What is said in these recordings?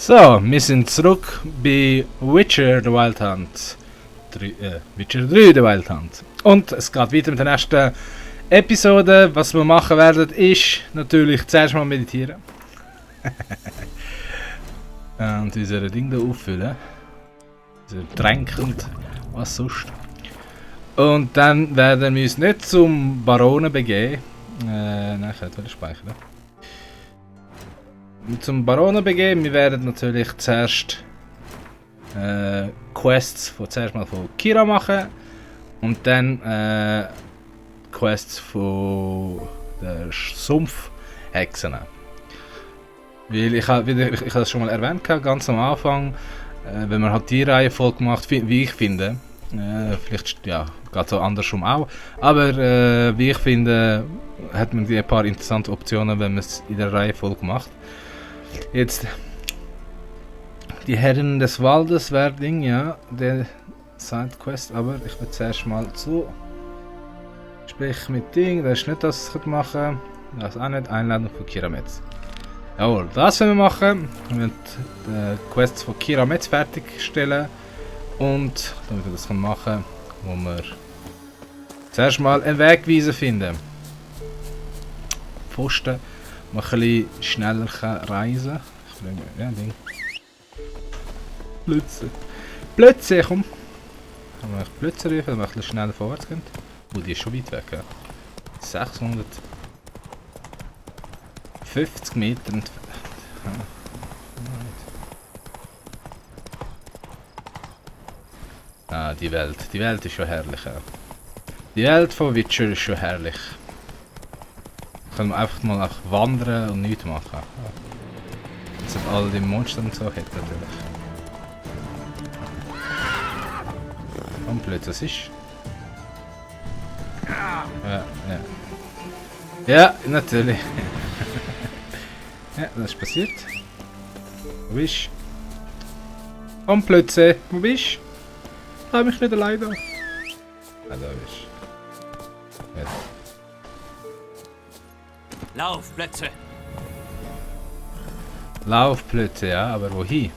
So, wir sind zurück bei Witcher The Wild Hunt. Witcher 3 The Wild Hunt. Und es geht weiter mit der nächsten Episode. Was wir machen werden, ist natürlich zuerst mal meditieren. Und unsere Dinge auffüllen. Unser Tränke und was sonst. Und dann werden wir uns nicht zum Baronen begeben. Nein, ich hätte speichern. Zum Baronen begeben. Wir werden natürlich zuerst Quests zuerst mal von Kira machen und dann Quests von der Sumpfhexen. Weil ich habe das schon mal erwähnt, ganz am Anfang, wenn man halt die Reihe voll gemacht, wie ich finde. Vielleicht ja, geht so andersrum auch. Aber wie ich finde, hat man ein paar interessante Optionen, wenn man es in der Reihe voll macht. Jetzt die Herren des Waldes wäre Ding, ja, der Sidequest, aber ich will zuerst mal zu. Sprich mit Ding, das ist nicht das, was ich machen. Das auch nicht, Einladung von Kira Metz. Jawohl, das werden wir machen. Wir werden die Quests von Kira Metz fertigstellen. Und damit wir das machen, muss wir zuerst mal einen Wegweiser finden. Pfosten, man ein bisschen schneller reisen kann. Ja, Ding. Plötze, komm. Kann man Plötze rufen, wenn man ein bisschen schneller vorwärts geht. Oh, die ist schon weit weg. Ja. 650 Meter entfernt. Ah, die Welt. Die Welt ist schon herrlich. Ja. Die Welt von Witcher ist schon herrlich. Können wir einfach mal wandern und nichts machen. Ja. Jetzt sind alle die Monster und so hätten natürlich. Und blöd, das ist. Ja. Ja, natürlich. Ja, das ist passiert. Wo bist du? Und plötzlich, wo bist du? Lass mich nicht allein da. Ah, da bist du. Ja. Laufplätze! Laufplätze, ja, aber wohin?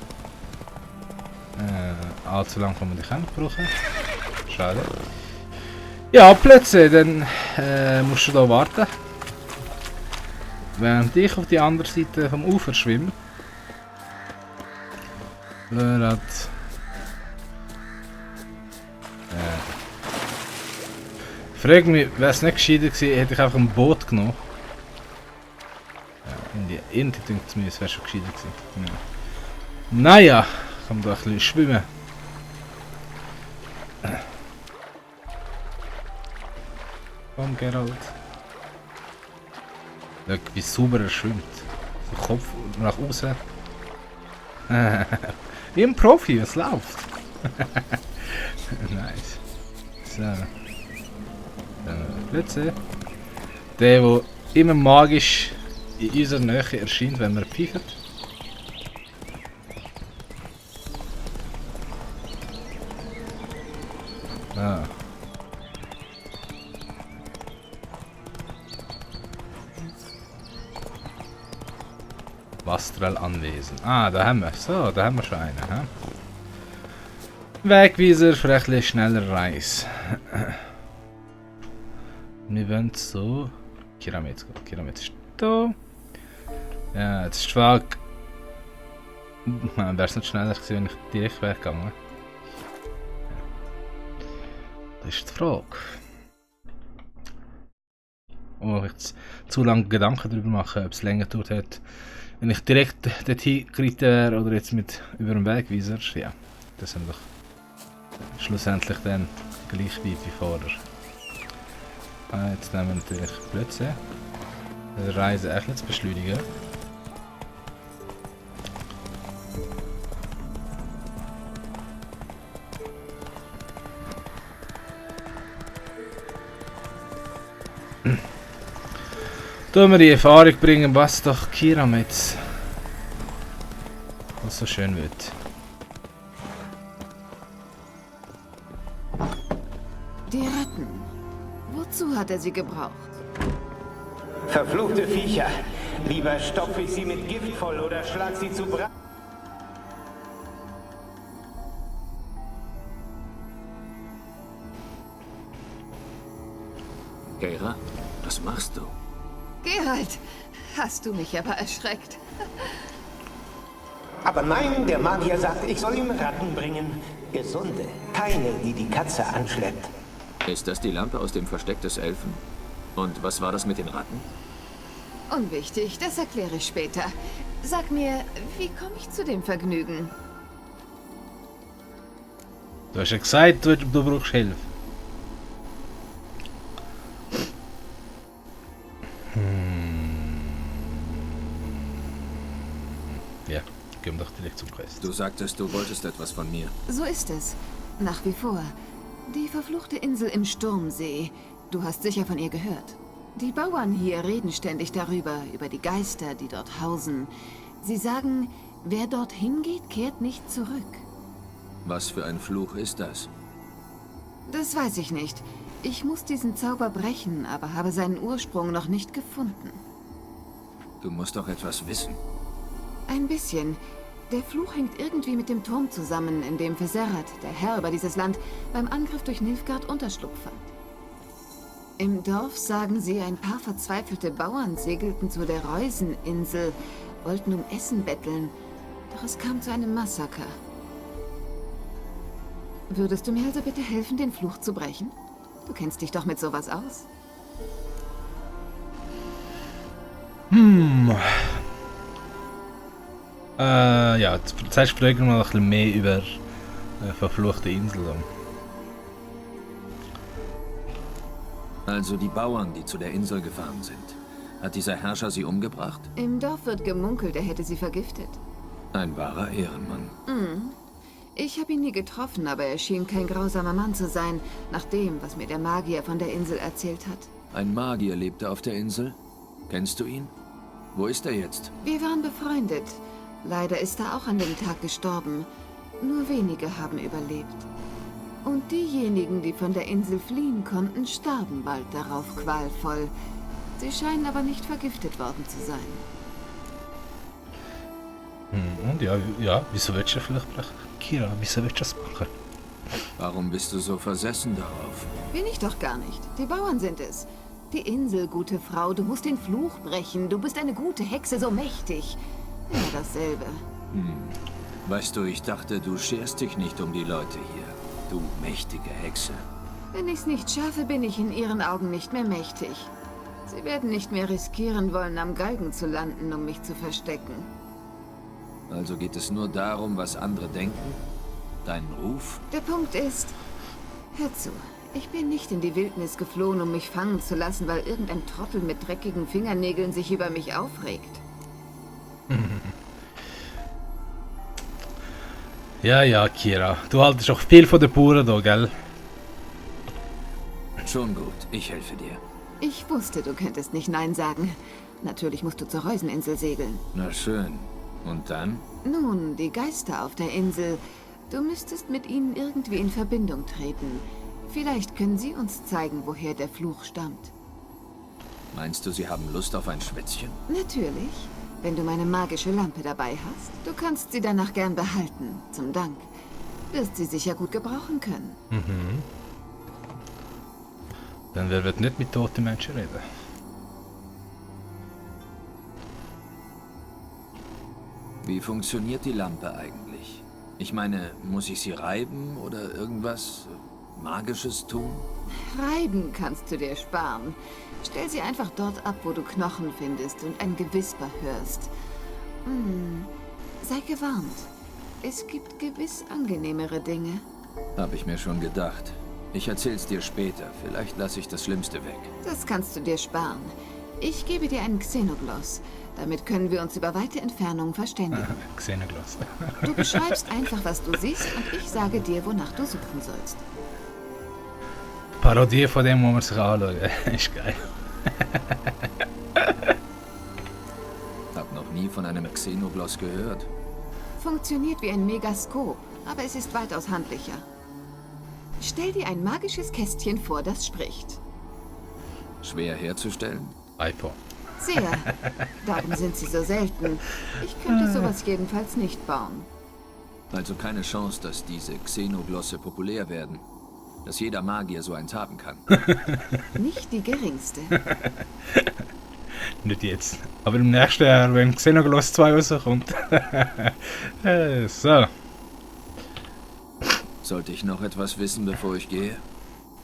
Allzu lang kann man dich nicht brauchen. Schade. Ja, Plätze, dann musst du da warten. Während ich auf die andere Seite vom Ufer schwimme. Frag mich, wäre es nicht gescheiter gewesen, hätte ich einfach ein Boot genommen. Ja, irgendwie denkt es mir, es wäre schon gescheiter gewesen. Ja. Naja, kann man da ein bisschen schwimmen. Komm, Geralt. Schau, wie sauber er schwimmt. Der Kopf nach außen. Wie ein Profi, es läuft. Nice. So. Plötzlich. Der immer magisch in unserer Nähe erscheint, wenn man pfeift. Ah. Wastrel Anwesen. Ah, da haben wir. So, da haben wir schon einen. He? Wegweiser für ein bisschen schneller Reis. Wir wollen so. Kirametz ist da. Ja, jetzt ist die Frage. Wäre es nicht schneller gewesen, wenn ich direkt weggegangen? Das ist die Frage. Oh, ich jetzt zu lange Gedanken darüber machen, ob es länger gedauert hat. Wenn ich direkt dorthin geritten wäre oder jetzt mit über dem Wegweiser, ja, das sind doch schlussendlich dann gleich weit wie vorher. Ah, jetzt nehmen wir natürlich Plätze. Die Reise echt zu beschleunigen. Tun wir die Erfahrung bringen, was doch Kira Metz was so schön wird. Die Ratten. Wozu hat er sie gebraucht? Verfluchte Viecher. Lieber stopfe ich sie mit Gift voll oder schlag sie zu Brand. Keira, was machst du? Geralt, hast du mich aber erschreckt. Aber nein, der Magier sagt, ich soll ihm Ratten bringen. Gesunde, keine, die die Katze anschleppt. Ist das die Lampe aus dem Versteck des Elfen? Und was war das mit den Ratten? Unwichtig, das erkläre ich später. Sag mir, wie komme ich zu dem Vergnügen? Du hast ja gesagt, du brauchst Hilfe. Ja, gehen wir doch direkt zum Quest. Du sagtest, du wolltest etwas von mir. So ist es. Nach wie vor. Die verfluchte Insel im Sturmsee. Du hast sicher von ihr gehört. Die Bauern hier reden ständig darüber, über die Geister, die dort hausen. Sie sagen, wer dorthin geht, kehrt nicht zurück. Was für ein Fluch ist das? Das weiß ich nicht. Ich muss diesen Zauber brechen, aber habe seinen Ursprung noch nicht gefunden. Du musst doch etwas wissen. Ein bisschen. Der Fluch hängt irgendwie mit dem Turm zusammen, in dem Viserat, der Herr über dieses Land, beim Angriff durch Nilfgaard Unterschlupf fand. Im Dorf sagen sie, ein paar verzweifelte Bauern segelten zu der Reuseninsel, wollten um Essen betteln, doch es kam zu einem Massaker. Würdest du mir also bitte helfen, den Fluch zu brechen? Du kennst dich doch mit sowas aus. Ja, zuerst fragen wir mal ein bisschen mehr über verfluchte Insel. Also die Bauern, die zu der Insel gefahren sind. Hat dieser Herrscher sie umgebracht? Im Dorf wird gemunkelt, er hätte sie vergiftet. Ein wahrer Ehrenmann. Ich habe ihn nie getroffen, aber er schien kein grausamer Mann zu sein, nach dem, was mir der Magier von der Insel erzählt hat. Ein Magier lebte auf der Insel? Kennst du ihn? Wo ist er jetzt? Wir waren befreundet. Leider ist er auch an dem Tag gestorben. Nur wenige haben überlebt. Und diejenigen, die von der Insel fliehen konnten, starben bald darauf qualvoll. Sie scheinen aber nicht vergiftet worden zu sein. Und ja, wieso willst du vielleicht brechen? Kira, wieso willst du das machen? Warum bist du so versessen darauf? Bin ich doch gar nicht. Die Bauern sind es. Die Insel, gute Frau, du musst den Fluch brechen. Du bist eine gute Hexe, so mächtig. Immer dasselbe. Weißt du, ich dachte, du scherst dich nicht um die Leute hier. Du mächtige Hexe. Wenn ich's nicht schaffe, bin ich in ihren Augen nicht mehr mächtig. Sie werden nicht mehr riskieren wollen, am Galgen zu landen, um mich zu verstecken. Also geht es nur darum, was andere denken? Deinen Ruf? Der Punkt ist... Hör zu, ich bin nicht in die Wildnis geflohen, um mich fangen zu lassen, weil irgendein Trottel mit dreckigen Fingernägeln sich über mich aufregt. Ja, Kira. Du haltest auch viel von den Bauern da, gell? Schon gut, ich helfe dir. Ich wusste, du könntest nicht Nein sagen. Natürlich musst du zur Reuseninsel segeln. Na schön. Und dann? Nun, die Geister auf der Insel. Du müsstest mit ihnen irgendwie in Verbindung treten. Vielleicht können sie uns zeigen, woher der Fluch stammt. Meinst du, sie haben Lust auf ein Schwätzchen? Natürlich. Wenn du meine magische Lampe dabei hast. Du kannst sie danach gern behalten. Zum Dank. Wirst sie sicher gut gebrauchen können. Denn wer wird nicht mit toten Menschen reden? Wie funktioniert die Lampe eigentlich? Ich meine, muss ich sie reiben oder irgendwas Magisches tun? Reiben kannst du dir sparen. Stell sie einfach dort ab, wo du Knochen findest und ein Gewisper hörst. Sei gewarnt. Es gibt gewiss angenehmere Dinge. Hab ich mir schon gedacht. Ich erzähl's dir später. Vielleicht lasse ich das Schlimmste weg. Das kannst du dir sparen. Ich gebe dir einen Xenogloss. Damit können wir uns über weite Entfernungen verständigen. Xenogloss. Du beschreibst einfach, was du siehst, und ich sage dir, wonach du suchen sollst. Parodie von dem, wo man sich anschauen. Ist geil. Hab noch nie von einem Xenogloss gehört. Funktioniert wie ein Megaskop, aber es ist weitaus handlicher. Stell dir ein magisches Kästchen vor, das spricht. Schwer herzustellen? iPhone. Sehr. Darum sind sie so selten. Ich könnte sowas jedenfalls nicht bauen. Also keine Chance, dass diese Xenoglosse populär werden. dass jeder Magier so eins haben kann. Nicht die geringste. Nicht jetzt. Aber im nächsten Jahr, wenn Xenogears 2 rauskommt. So. Sollte ich noch etwas wissen, bevor ich gehe?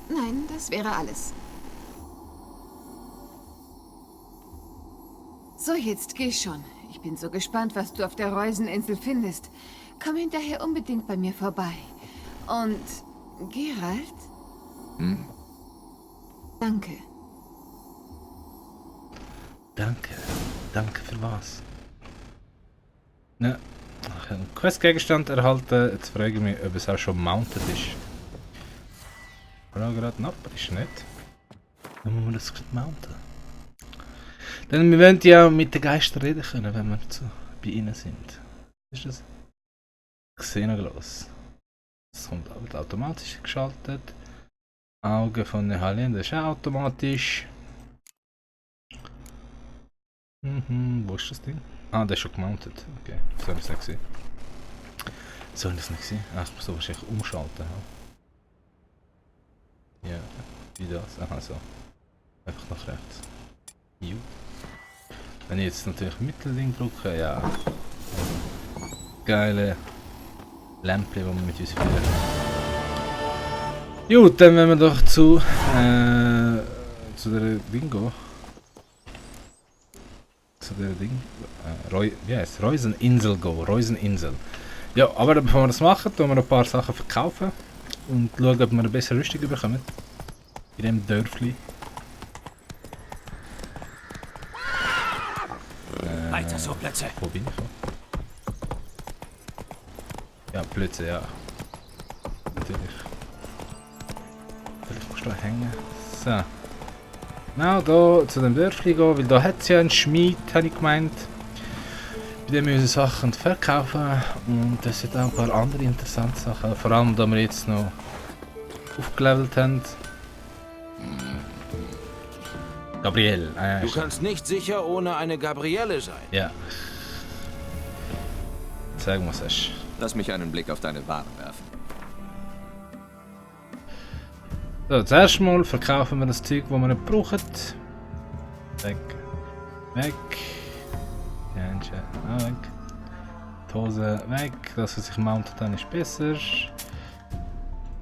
Nein, das wäre alles. So, jetzt geh schon. Ich bin so gespannt, was du auf der Reuseninsel findest. Komm hinterher unbedingt bei mir vorbei. Und Geralt? Hm? Danke. Danke. Danke für was? Ne. Ach, einen Questgegenstand erhalten. Jetzt frage ich mich, ob es auch schon mounted ist. Oder gerade knapp, ist nicht. Dann muss man das gerade mounten. Denn wir wollen ja mit den Geistern reden können, wenn wir bei ihnen sind. Ist das? Xenogears. Das kommt wird automatisch geschaltet. Augen von Nehalien, das ist auch automatisch. Wo ist das Ding? Ah, der ist schon gemountet. Okay, so habe ich es nicht gesehen. So habe ich es nicht gesehen. Ach, ich muss so wahrscheinlich umschalten. Ja, wie das? Aha, so. Einfach nach rechts. Gut. Wenn ich jetzt natürlich Mittelding drücke, ja. Geile Lämpchen, die wir mit uns führen. Gut, dann wenn wir doch zu der Ding gehen. Zu der Ding. Wie heißt es? Reuseninsel gehen. Reuseninsel. Ja, aber bevor wir das machen, tun wir ein paar Sachen verkaufen. Und schauen, ob wir eine bessere Rüstung bekommen. In dem Dörfli. Weiter so, Plätze. Wo bin ich? Ja, Plätze, ja. Natürlich. Vielleicht musst du da hängen. So. Genau, da zu dem Dörfli gehen, weil da hat es ja einen Schmied, habe ich gemeint. Bei dem müssen wir Sachen verkaufen. Und das sind auch ein paar andere interessante Sachen. Vor allem, da wir jetzt noch aufgelevelt haben. Gabriel. Du kannst nicht sicher ohne eine Gabrielle sein. Ja. Sag mal, was hast. Lass mich einen Blick auf deine Waren werfen. So, zuerst mal verkaufen wir das Zeug, das wir nicht brauchen. Weg. Weg. Ja, weg. Die Hose weg. Das, was ich mountet habe, ist besser.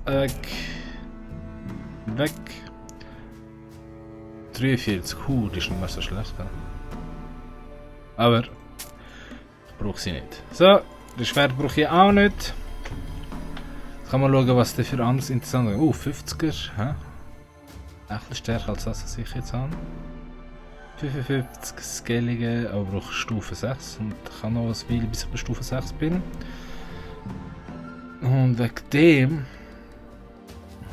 Weg. Weg. 43, das ist nicht mehr so schlecht. Aber ich brauche sie nicht. So, das Schwert brauche ich auch nicht. Jetzt kann man schauen, was der für anderes interessant ist. 50er. Hä? Echt stärker als das, was ich jetzt habe. 55 Scalige, aber brauche Stufe 6 und kann noch was Weile, bis ich bei Stufe 6 bin. Und wegen dem.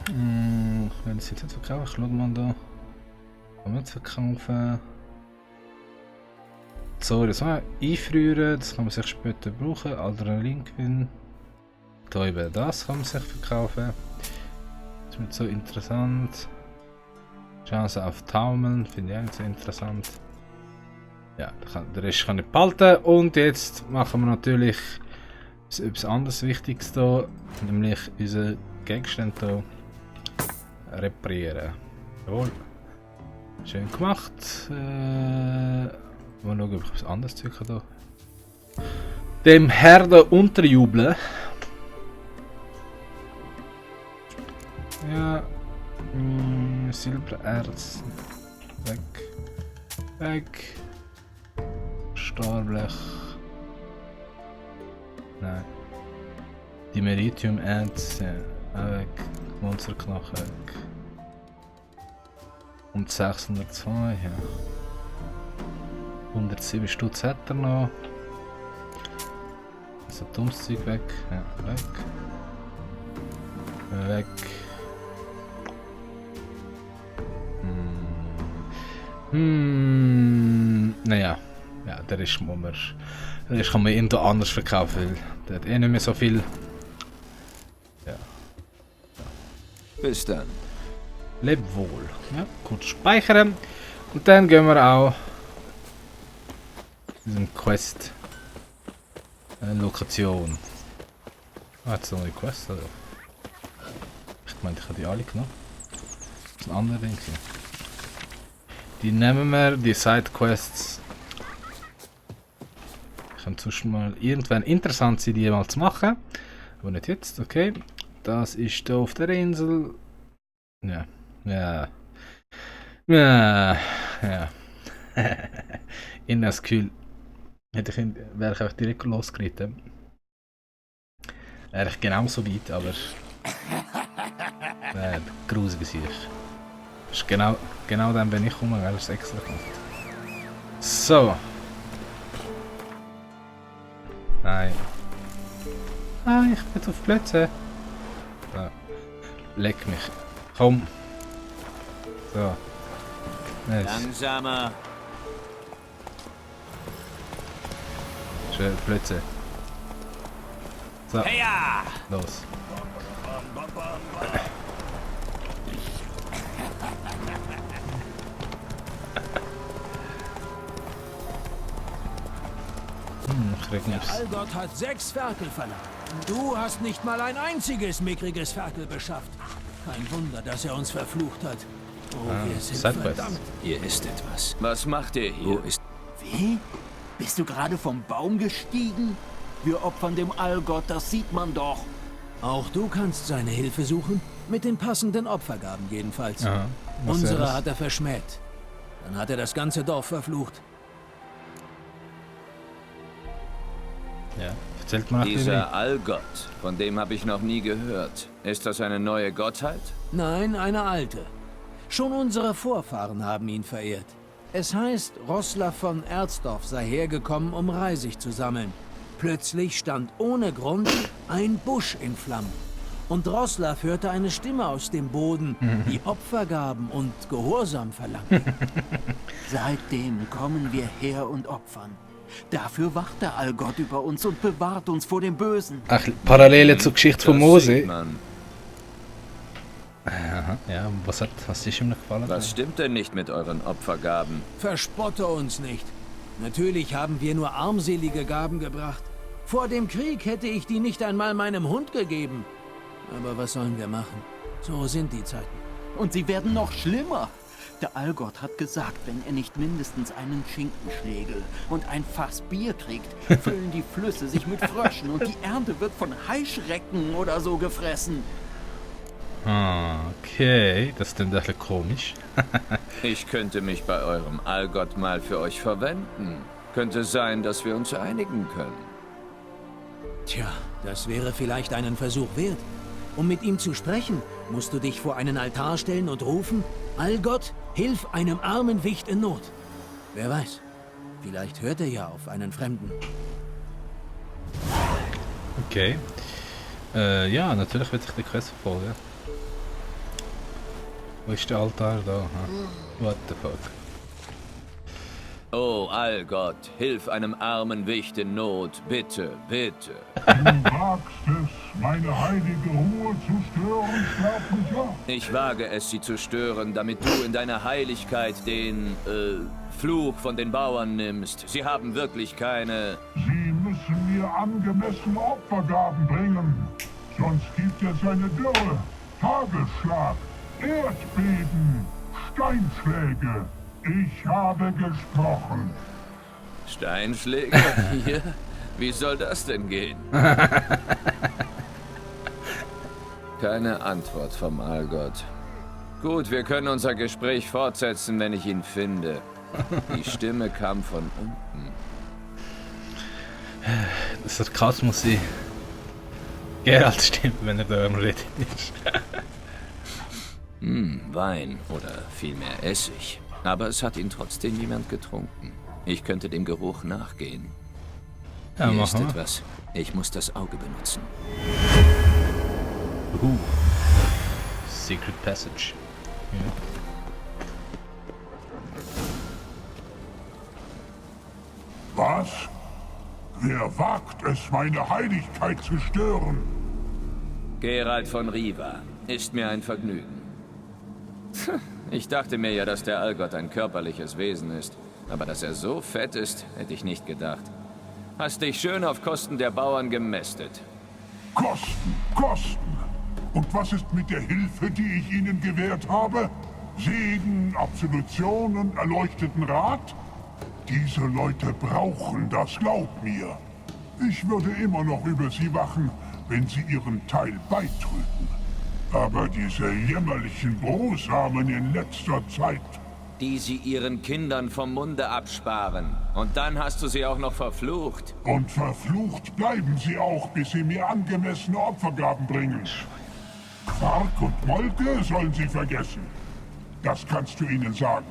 Ich will es jetzt nicht verkaufen, ich schaue mal da. Kann man jetzt verkaufen. So, das mal einfrieren, das kann man sich später brauchen. Adrenalin-Gewinn. Da eben das kann man sich verkaufen. Das ist nicht so interessant. Chance auf Taumeln, finde ich auch nicht so interessant. Ja, den Rest kann ich behalten. Und jetzt machen wir natürlich etwas anderes Wichtiges hier, nämlich unsere Gegenstände hier reparieren. Jawohl. Schön gemacht. Mal schauen, ob ich etwas anderes Zeug habe. Dem Herden unterjubeln. Ja. Silbererz. Weg. Weg. Stahlblech. Nein. Dimeritium-Erz. Ja. Auch weg. Monsterknochen weg. Und 602, ja. 107 Stutz hat er noch. So dummes Zeug weg. Ja, weg. Weg. Naja. Ja, der ist, kann man irgendwo anders verkaufen, weil der hat eh nicht mehr so viel. Ja. Bis dann. Leb wohl. Ja, kurz speichern. Und dann gehen wir auch in diesem Quest Lokation. Ah, jetzt noch eine Quest, oder? Ich Ich meine, ich habe die alle genommen. Das ist ein anderer Ding. Die nehmen wir, die Sidequests. Könnte sonst mal irgendwann interessant sein, die mal zu machen. Aber nicht jetzt, okay. Das ist hier auf der Insel. Ja. Ja. Ja. Ja. In das Gefühl, wäre ich einfach direkt losgeritten. Wäre ich genauso weit, aber. Grusig ist ich. Genau dann, wenn ich komme, wäre es extra gemacht. So. Nein. Nein, ich bin auf Plätze. So. Leck mich. Komm. So. Nice. Langsamer. Schön, Plätze. So. Heya! Los. Ich krieg nichts. Allgott hat 6 Ferkel verlangt. Du hast nicht mal ein einziges mickriges Ferkel beschafft. Kein Wunder, dass er uns verflucht hat. Oh, wir sind Sidequest. verdammt. Hier ist etwas. Was macht ihr hier? Wo ist... Wie? Bist du gerade vom Baum gestiegen? Wir opfern dem Allgott, das sieht man doch. Auch du kannst seine Hilfe suchen. Mit den passenden Opfergaben jedenfalls. Aha. Was Unsere wär's? hat er verschmäht. Dann hat er das ganze Dorf verflucht. Ja. Erzählt mal nach Dieser Allgott, von dem habe ich noch nie gehört. Ist das eine neue Gottheit? Nein, eine alte. Schon unsere Vorfahren haben ihn verehrt. Es heißt, Roßla von Erzdorf sei hergekommen, um Reisig zu sammeln. Plötzlich stand ohne Grund ein Busch in Flammen. Und Roßla hörte eine Stimme aus dem Boden, die Opfergaben und Gehorsam verlangte. Seitdem kommen wir her und opfern. Dafür wacht der Allgott über uns und bewahrt uns vor dem Bösen. Ach, Parallele zur Geschichte von Das Mose. sieht man. Aha, ja, was ist ihm noch gefallen? Was stimmt denn nicht mit euren Opfergaben? Verspotte uns nicht. Natürlich haben wir nur armselige Gaben gebracht. Vor dem Krieg hätte ich die nicht einmal meinem Hund gegeben. Aber was sollen wir machen? So sind die Zeiten. Und sie werden noch schlimmer. Der Allgott hat gesagt, wenn er nicht mindestens einen Schinkenschlegel und ein Fass Bier kriegt, füllen die Flüsse sich mit Fröschen und die Ernte wird von Heuschrecken oder so gefressen. Ah, okay, das ist dann ein bisschen komisch. Ich könnte mich bei eurem Allgott mal für euch verwenden. Könnte sein, dass wir uns einigen können. Tja, das wäre vielleicht einen Versuch wert. Um mit ihm zu sprechen, musst du dich vor einen Altar stellen und rufen: Allgott, hilf einem armen Wicht in Not. Wer weiß, vielleicht hört er ja auf einen Fremden. Okay. Ja, natürlich will ich die Quest verfolgen. Wo ist der Altar da? What the fuck? Oh, Allgott, hilf einem armen Wicht in Not. Bitte, bitte. Du wagst es, meine heilige Ruhe zu stören, schlag mich ab. Ich wage es, sie zu stören, damit du in deiner Heiligkeit den, Fluch von den Bauern nimmst. Sie haben wirklich keine... Sie müssen mir angemessene Opfergaben bringen. Sonst gibt es eine Dürre, Hagelschlag, Erdbeben, Steinschläge. Ich habe gesprochen. Steinschläge? Hier? Wie soll das denn gehen? Keine Antwort vom Allgott. Gut, wir können unser Gespräch fortsetzen, wenn ich ihn finde. Die Stimme kam von unten. Das Sarkasmus sein. Geralt stimmt, wenn er da am Reden ist. Wein oder vielmehr Essig. Aber es hat ihn trotzdem niemand getrunken. Ich könnte dem Geruch nachgehen. Ja, Hier ist machen wir. etwas. Ich muss das Auge benutzen. Secret Passage. Ja. Was? Wer wagt es, meine Heiligkeit zu stören? Geralt von Riva. Ist mir ein Vergnügen. Ich dachte mir ja, dass der Allgott ein körperliches Wesen ist. Aber dass er so fett ist, hätte ich nicht gedacht. Hast dich schön auf Kosten der Bauern gemästet. Kosten, Kosten. Und was ist mit der Hilfe, die ich ihnen gewährt habe? Segen, Absolution und erleuchteten Rat? Diese Leute brauchen das, glaub mir. Ich würde immer noch über sie wachen, wenn sie ihren Teil beitrügen. Aber diese jämmerlichen Brosamen in letzter Zeit... Die sie ihren Kindern vom Munde absparen. Und dann hast du sie auch noch verflucht. Und verflucht bleiben sie auch, bis sie mir angemessene Opfergaben bringen. Quark und Molke sollen sie vergessen. Das kannst du ihnen sagen.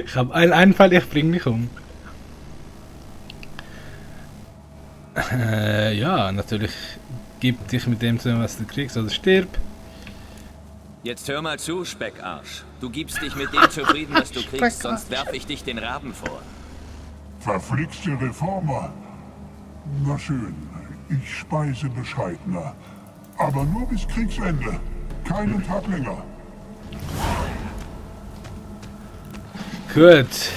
Ich habe einen Einfall, ich bring dich um. Ja, natürlich. Gib dich mit dem zusammen, was du kriegst, oder stirb. Jetzt hör mal zu, Speckarsch. Du gibst dich mit dem zufrieden, was du kriegst, sonst werf ich dich den Raben vor. Verflixte Reformer. Na schön, ich speise bescheidener. Aber nur bis Kriegsende. Keinen Tag länger. Gut.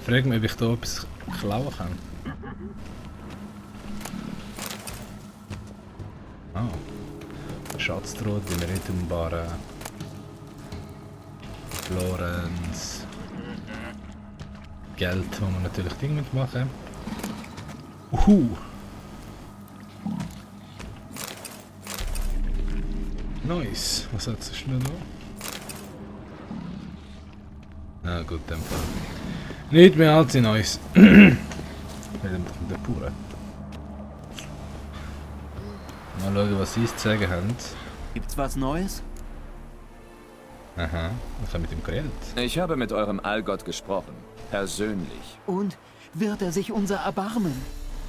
Frag mich, ob ich da etwas klauen kann. Oh. Schatztruhe, die wir unbaren. Florenz. Geld, wo wir natürlich Dinge mitmachen. Nice. Was hat es schnell noch? Na gut, dann Fall. Nicht mehr als in Neues. Mit der Pure. Mal schauen, was sie zu sagen haben. Gibt's was Neues? Aha, ich habe mit ihm geredet. Ich habe mit eurem Allgott gesprochen. Persönlich. Und wird er sich unser erbarmen?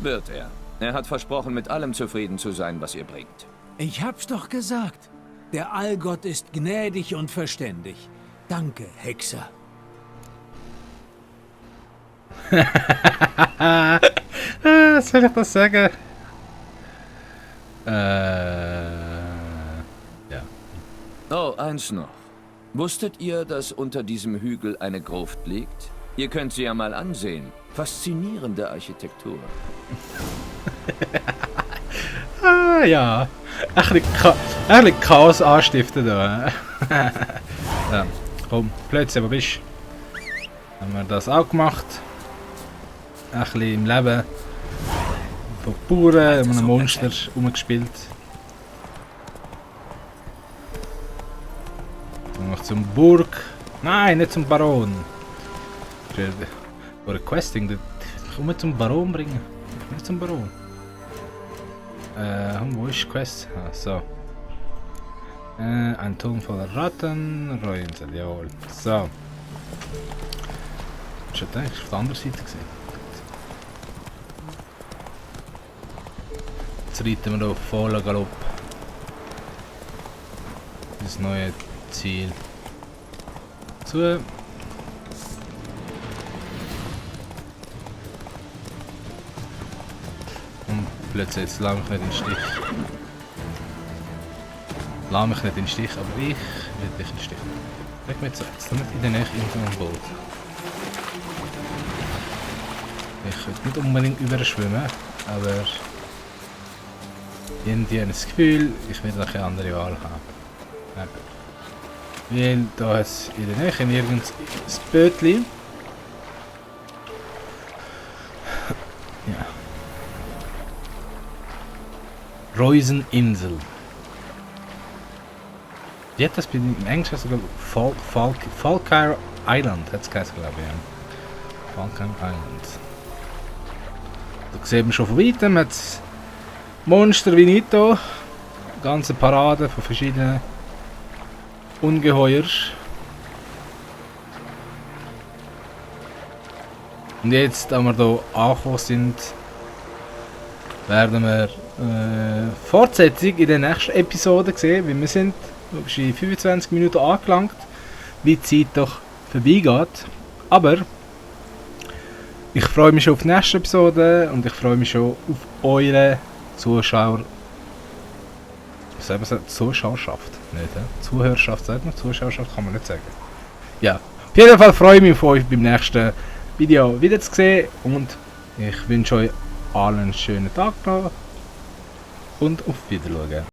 Wird er. Er hat versprochen, mit allem zufrieden zu sein, was ihr bringt. Ich hab's doch gesagt. Der Allgott ist gnädig und verständig. Danke, Hexer. Soll ich das sagen? Ja. Oh, eins noch. Wusstet ihr, dass unter diesem Hügel eine Gruft liegt? Ihr könnt sie ja mal ansehen. Faszinierende Architektur. Ja. Ein bisschen Chaos anstiften da. Ja. Komm, plötzlich, wo bist du? Haben wir das auch gemacht. Ein bisschen im Leben von Bauern, einem Monster rumgespielt. Dann noch zum Burg. Nein, nicht zum Baron. Oder Questing, ich will zum Baron bringen. Nicht zum Baron. Wo ist die Quest? Ah, so. Ein Turm voller Ratten, Räunsel, jawohl. So. Ist das eigentlich auf der anderen Seite gesehen? Jetzt reiten wir auf voller Galopp. Das neue Ziel. Zu. Und plötzlich jetzt lass mich nicht in den Stich. Lass mich nicht in den Stich, aber ich will dich in den Stich. Leg mir jetzt nicht in der Nähe irgendwo ein Boot. Ich könnte nicht unbedingt überschwimmen, aber irgendwie habe ich das Gefühl, ich werde keine andere Wahl haben. Weil da hat es in der Nähe nirgends ein Bötchen. Ja. Reuseninsel. Wie hat das im Englischen sogar Falkire Island, hat es geheißen, glaube ich. Ja. Falkire Island. Da sieht man schon von weitem, hat Monster wie nicht hier. Ganze Parade von verschiedenen Ungeheuer. Und jetzt, da wir hier angekommen sind, werden wir Fortsetzung in der nächsten Episode sehen, wie wir sind. Wir sind in 25 Minuten angelangt, wie die Zeit doch vorbeigeht. Aber ich freue mich schon auf die nächste Episode und ich freue mich schon auf eure Zuschauer. Was soll man sagen? Zuschauerschaft? Nicht, Zuhörerschaft sagt man, Zuschauerschaft kann man nicht sagen. Ja, auf jeden Fall freue ich mich auf euch beim nächsten Video wiederzusehen und ich wünsche euch allen einen schönen Tag noch und auf Wiedersehen.